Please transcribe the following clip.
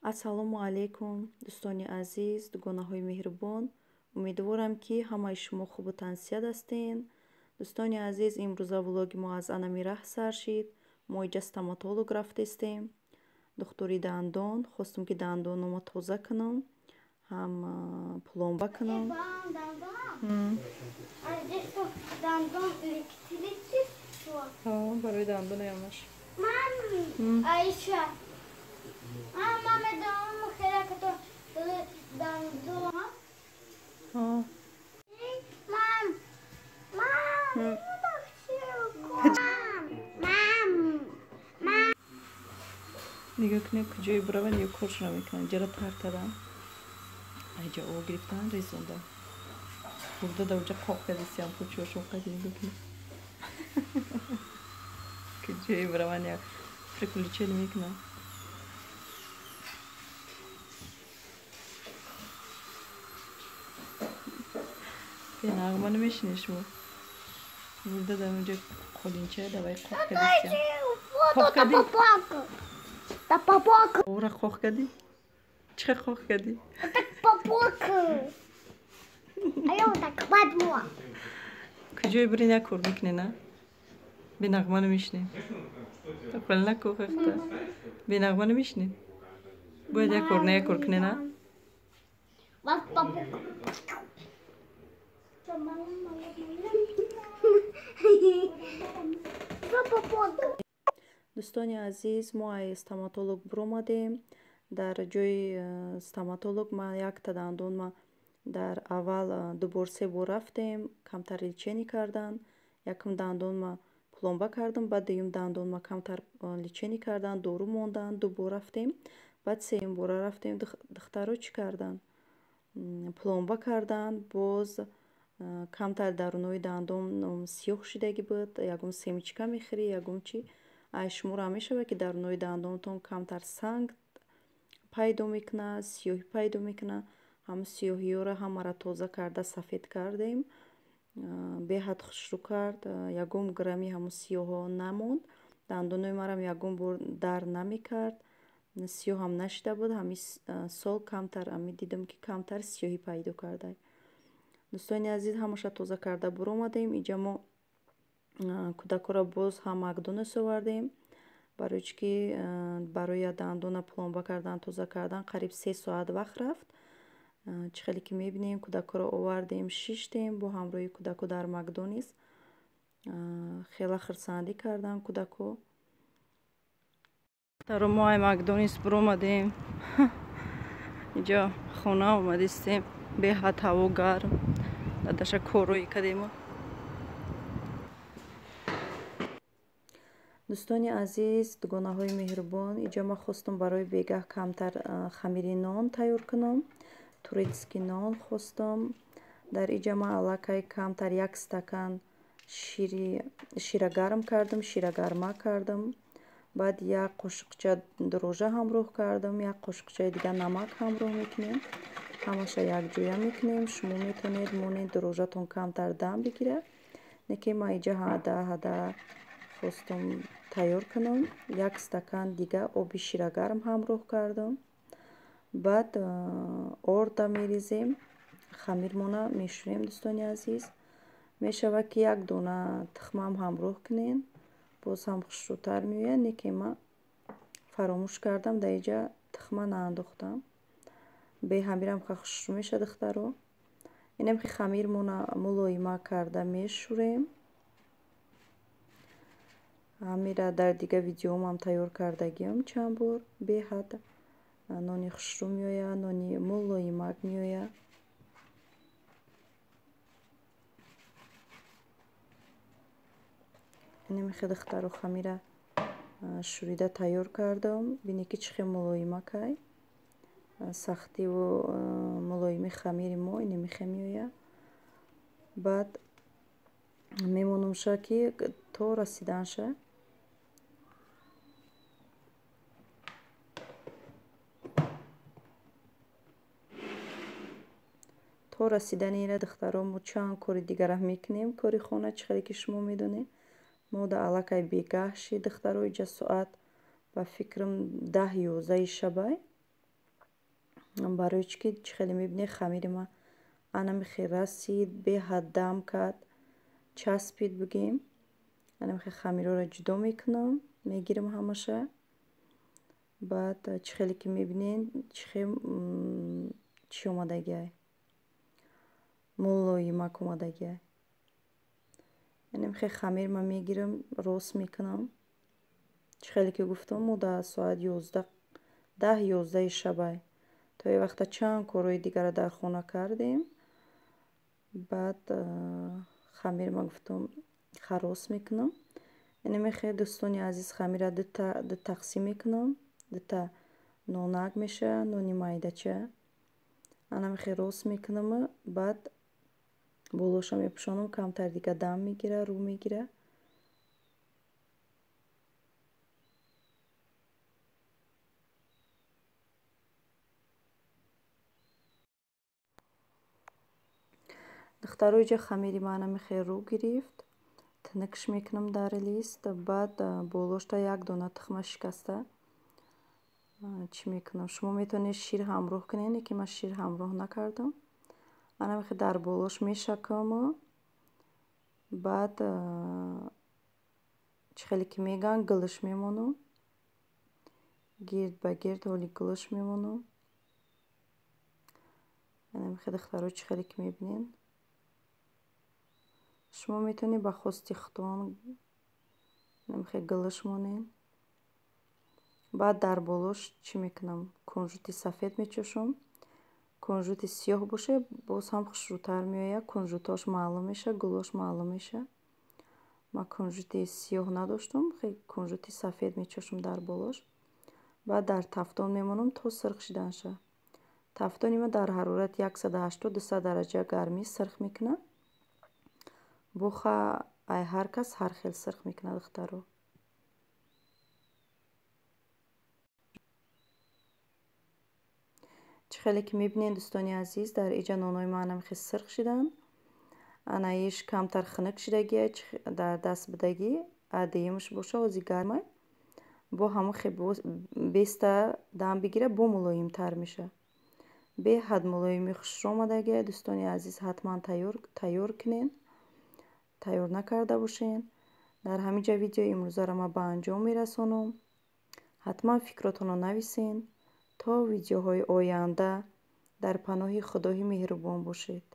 Ассалому алайкум, дӯстони азиз, дугонаҳои меҳрубон. Умедворам, ки ҳамаи шумо хубу тансиҳат ҳастен. Дӯстони азиз, имрӯза влоги мо аз анами раҳ сар шид. Мо иҷа стоматолог рафтестем, духтури дандон. Хостум, ки дандонома тоза кунам, ҳам пломба кунам. Барои дандонаямаш. Аиша, мама медонам, хеле дандон. Мам, мам, мам, мам. Нигоҳ кунед, куҷое бираванд, ё корш намекунанд. Ҷара тар кардам, айҷа об гирифтан, резонда бурда, дар уҷа қоқ кардисиям, пучиҳошон қади. Нигоҳ кунед, куҷое бираванд, як приключение мекунанд. Нағма намешинед шумо? Бурда дар онҷа қолинча давай қоқ кардисиям. Қоқ кардӣ? Ора қоқ кардӣ? Чӣ хел қоқ кардӣ? Куҷое бирин, як кор мекунед, на бенағма намешинед. Хел накохахта бенағма намешинед. Бояд як кор на як кор кунед, на. Дӯстони азиз, мо ай стоматолог биромадем. Дар ҷои стоматолог ма якта дандон, ма дар аввал дубор, се бор рафтем, камтар лечение кардан. Якум дандон ма пломба кардам, баъд дуюм дандон ма камтар лечение кардан, дору мондан, ду бор рафтем. Баъд сеюм бора рафтем, духтаро чӣ кардан? Пломба кардан. Боз камтар дарунои дандон сиёҳ шидагӣ буд. Ягон семечка мехӯрӣ, ягон чи, ай шуморо мешавад, ки дарунои дандонтон камтар санг пайдо мекунад, сиёҳӣ пайдо мекунад. Ҳамн сиёҳиёро ҳамаро тоза карда, сафед кардем. Беҳад хушрӯ кард, ягон грамми ҳамун сиёҳҳо намонд. Дандонои марам ягон бор дард намекард, сиёҳам нашида буд. Ҳамин сол камтар ами дидам, ки камтар сиёҳӣ пайдо карда. Дӯстони азиз, ҳамаша тоза карда биромадем. Иҷа мо кӯдакҳоро боз ҳам Макдоналдс овардем, барои чӣ ки барои дандона пломба кардан, тоза кардан қариб 3 соат вақт рафт. Чӣ хеле ки мебинем, кӯдакҳоро овардем, шиштем бо ҳамроҳи кӯдакҳо дар Макдоналдс. Хела хурсандӣ карданд кӯдакҳо. Таро мо ай Макдоналдс биромадем, инҷо хона омадистем. Беҳад ҳаво гарм, дадаша корроӣ кардем. Дӯстони азиз, дугонаҳои меҳрубон, иҷо ма хостум барои бегаҳ камтар хамири нон тайёр кунам. Турецкий нон хостум. Дар иҷа ма аллакай камтар як стакан шири шира гарм кардам, шира гарма кардам. Баъд як қошуқча дрожжа ҳамроҳ кардам, як қошуқчаи дигар намак ҳамроҳ мекунем. Ҳамаша якҷоя мекунем. Шумо метавонед монед, дрожжатон камтар дам бигирад, не ки ма иҷа ҳада ҳада хостум тайёр кунам. Як стакан дига оби ширагарм ҳамроҳ кардам. Баъд орда мерезем, хамирмона мешӯрем. Дӯстони азиз, мешавад, ки як дона тухмам ҳамроҳ кунем, боз ҳам хушрӯтар меояд, не ки ма фаромӯш кардам, дар иҷа тухма наандохтам. Беҳамирам ха хушрӯ мешавад, духтаро. Инам ки хамирмона мулоима карда мешӯрем. Ҳамира дар дигар видеомам тайёр кардагиам чанд бор. Беҳад нони хушрӯ меояд, нони мулоимак меояд. Инамихе, духтаро, хамира шӯрида тайёр кардам. Бинед, ки чӣ хел мулоимакай. Сахтиву мулоими хамири мо инамихе меояд. Баъд мемонумша, ки то расиданша. То расидани ира, духтаро, мо чанд кори дигарам мекунем, кори хона. Чӣ хеле ки шумо медонед, мо да аллакай бегаҳ шид, духтаро. Иҷа соат, ба фикрам, 10-11 шабай. Барои чӣ ки чӣ хеле мебинед, хамири ма анамихе расид, беҳад дам кард, часпид бигем. Анамихе хамирҳоро ҷудо мекунам, мегирам ҳамаша. Баъд чӣ хеле ки мебинед, чӣ хел чӣ омадагиай, мулоимак омадагиай. Анамихе хамир ма мегирам, рост мекунам. Чӣ хеле ки гуфтам, мо дар соат 10-11 шабай. То е вақта чанд корҳои дигарро дар хона кардем. Баъд хамир ма гуфтам харос мекунам. Инамехе дӯстони азиз, хамира ду тақсим мекунам. Дута нонак меша, нони майдача. Анамехе рост мекунам, баъд болоша мепӯшонам, камтар дига дам мегира, рӯ мегира. Духтаро, иҷа хамири ма анамехе рӯ гирифт. Тинукш мекунам дар лист, баъд болошта як дона тухма шикаста чӣ мекунам. Шумо метавонед шир ҳамроҳ кунед, ки ман шир ҳамроҳ накардам. Анамехе дар болош мешакам, баъд чӣ хеле ки мегӯянд, гулш мемонам. Гирд ба гирд ҳоли гулш мемонам. Анамехе духтаро, чӣ хеле ки мебинед. Шумо метавонед ба хости худтон анамехе гулш монед. Баъд дар болош чӣ мекунам? Кунжути сафед мечошам. Кунжути сиёҳ боша, боз ҳам хушрӯтар меояд, кунжутош маълум меша, гулош маълум меша. Ман кунжути сиёҳ надоштам, кунжути сафед мечошам дар болош. Баъд дар тафтон мемонам то сирх шиданша. Тафтони ма дар ҳарорати 180-200 дараҷа гармӣ сирх мекунад. Буха ай ҳар кас ҳар хел сирх мекунад, духтаро. Чӣ хеле ки мебинед, дӯстони азиз, дар иҷа нонои ма анамихе сирх шиданд. Анаиш камтар хунук шидагия, дар даст будагӣ, адеюмаш боша, ҳози гармай. Бо ҳамон хе беста дам бигира, бо мулоимтар меша. Беҳад мулоими хушрӯ омадагия, дӯстони азиз, ҳатман тайёр кунед. Тайёр накарда бошед. Дар ҳамин ҷа видеои имрӯзаро ман ба анҷом мерасонам. Ҳатман фикротонро нависед. То видеоҳои оянда дар паноҳи Худои меҳрубон бошед.